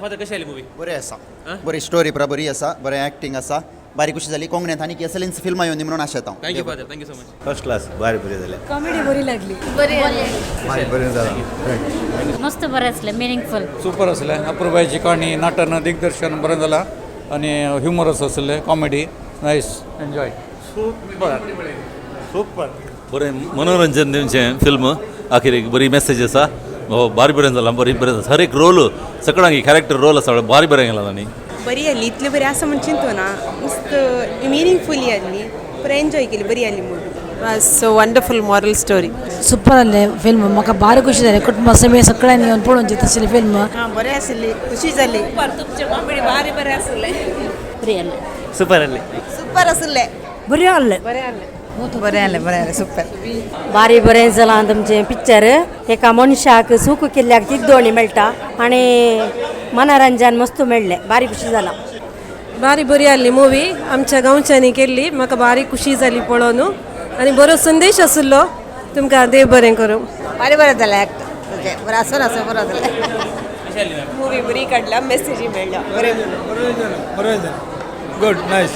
Father, कशी आयली movie? बरी आसा, बरी स्टोरी पुरा बरी आसा, बरें एक्टिंग आसा, बारी खुशी जाली. कोंकणींत आनीक असलींच फिल्मां येवंदी म्हणून आशेता हांव. Thank you father, thank you so much. First class, भारी बरें जालें. कॉमेडी बरी लागली. बरें जालां. मस्त, बरें आसलें, मिनिंगफूल. सुपर आसलें. अपुरबायेची काणी, नटन, दिग्दर्शन बरें जालां आनी ह्युमरस आसलें, कॉमेडी नायस, एन्जॉय. बरें मनोरंजन दिवचें फिल्म. आखिरीक बरी मेसेज आसा. हो, भारी बरें जालां, बरी बरें जालां. हर एक रोल, सगळ्यांक कॅरेक्टर रोल आसा, भारी बरें केलां तांणी. बरी आसली, इतली बरी आसा म्हण चिंतू ना. मस्त मिनिंगफुली आसली, पुरा एन्जॉय केली, बरी आसली movie. Was so wonderful moral story. Super आसलें फिल्म. म्हाका भारी खुशी जाली. कुटुंबा समेत सगळ्यांनी येवन पळोवचें तसली फिल्म. हां, बरें आसली, खुशी जाली. तुमचे कॉमेडी भारी बरें आसलें. बरी आसलें. सुपर आसलें. सुपर आसलें. बरें आसलें. बरें आसलें, बरें आसलें, बरें आसलें, सुपर. बारी बरें जालां तुमचें पिक्चर. एका मनशाक सूख केल्ल्याक तिद्दोणी मेळटा आनी मनोरंजन मस्त मेळ्ळें. बारी खुशी जालां. भारी बरी आसली मुवी. आमच्या गांवच्यांनी केल्ली, म्हाका भारी खुशी जाली पळोवन आनी बरो संदेश आशिल्लो. तुमकां देव बरें करूं. भारी बरें जालें एक्ट तुजें, बरें आसून आसूं, बरें जालें. कशी आयली मॅम? मुवी बरी काडल्या, मेसेजूय मेळ्ळ्या, बरें. बरें, गुड, नायस.